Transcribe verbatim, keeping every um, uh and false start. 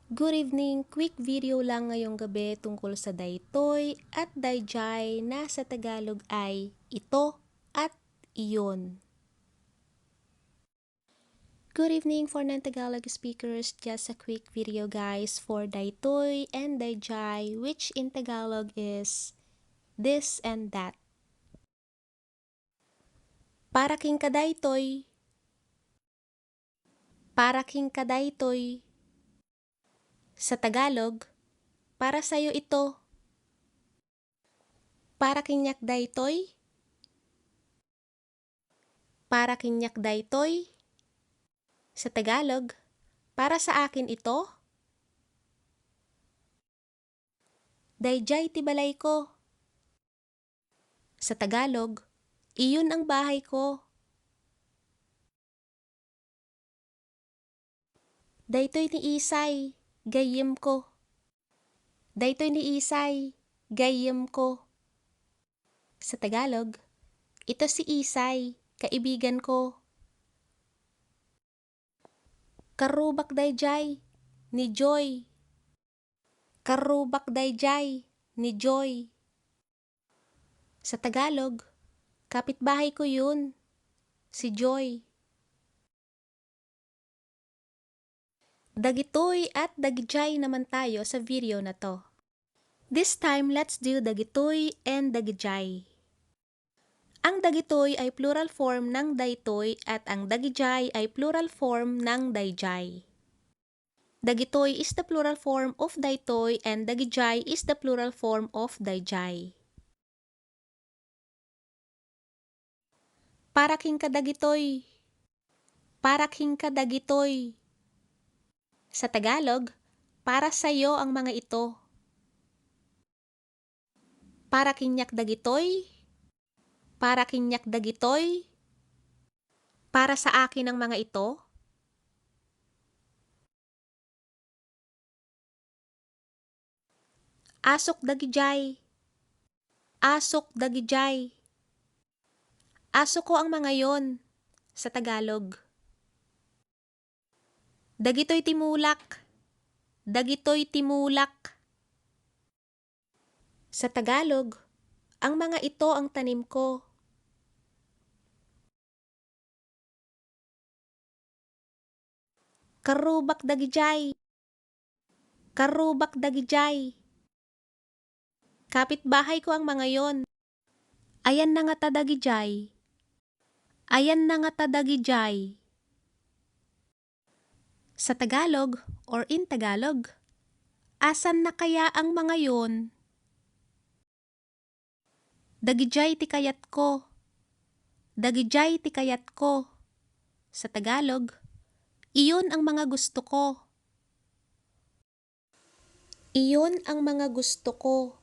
Good evening. Quick video lang ngayong gabi tungkol sa daytoy at dayjay na sa Tagalog ay ito at iyon. Good evening for non-Tagalog speakers. Just a quick video, guys, for daytoy and dayjay, which in Tagalog is this and that. Para kenka daytoy. Para kenka daytoy. Sa Tagalog, para sa'yo ito. Para kaniak daytoy. Para kaniak daytoy. Sa Tagalog, para sa akin ito. Dayjay ti balayko. Sa Tagalog, iyon ang bahay ko. Daytoy ni Isay, gayyemko. Daytoy ni Isay, gayyemko. Sa Tagalog, ito si Isay, kaibigan ko. Karrubak dayjay, ni Joy. Karrubak dayjay, ni Joy. Sa Tagalog, kapitbahay ko yun, si Joy. Dagitoy at dagijay naman tayo sa video na to. This time, let's do dagitoy and dagijay. Ang dagitoy ay plural form ng daytoy at ang dagijay ay plural form ng dayjay. Dagitoy is the plural form of daytoy and dagijay is the plural form of dayjay. Para kenka dagitoy. Para kenka dagitoy. Sa Tagalog, para sa'yo ang mga ito. Para kaniak dagitoy. Para kaniak dagitoy. Para sa akin ang mga ito. Asok dagijay. Asok dagijay. Asoko ang mga yon sa Tagalog. Dagitoy ti mulak. Dagitoy ti mulak. Sa Tagalog, ang mga ito ang tanim ko. Karrubak dagijay. Karrubak dagijay. Kapitbahay ko ang mga yon. Ayanna ngata dagijay? Ayanna ngata dagijay? Sa Tagalog or in Tagalog, asanna kaya ang mga yon? Dagijay ti kayatko. Dagijay ti kayatko. Sa Tagalog, iyon ang mga gusto ko. Iyon ang mga gusto ko.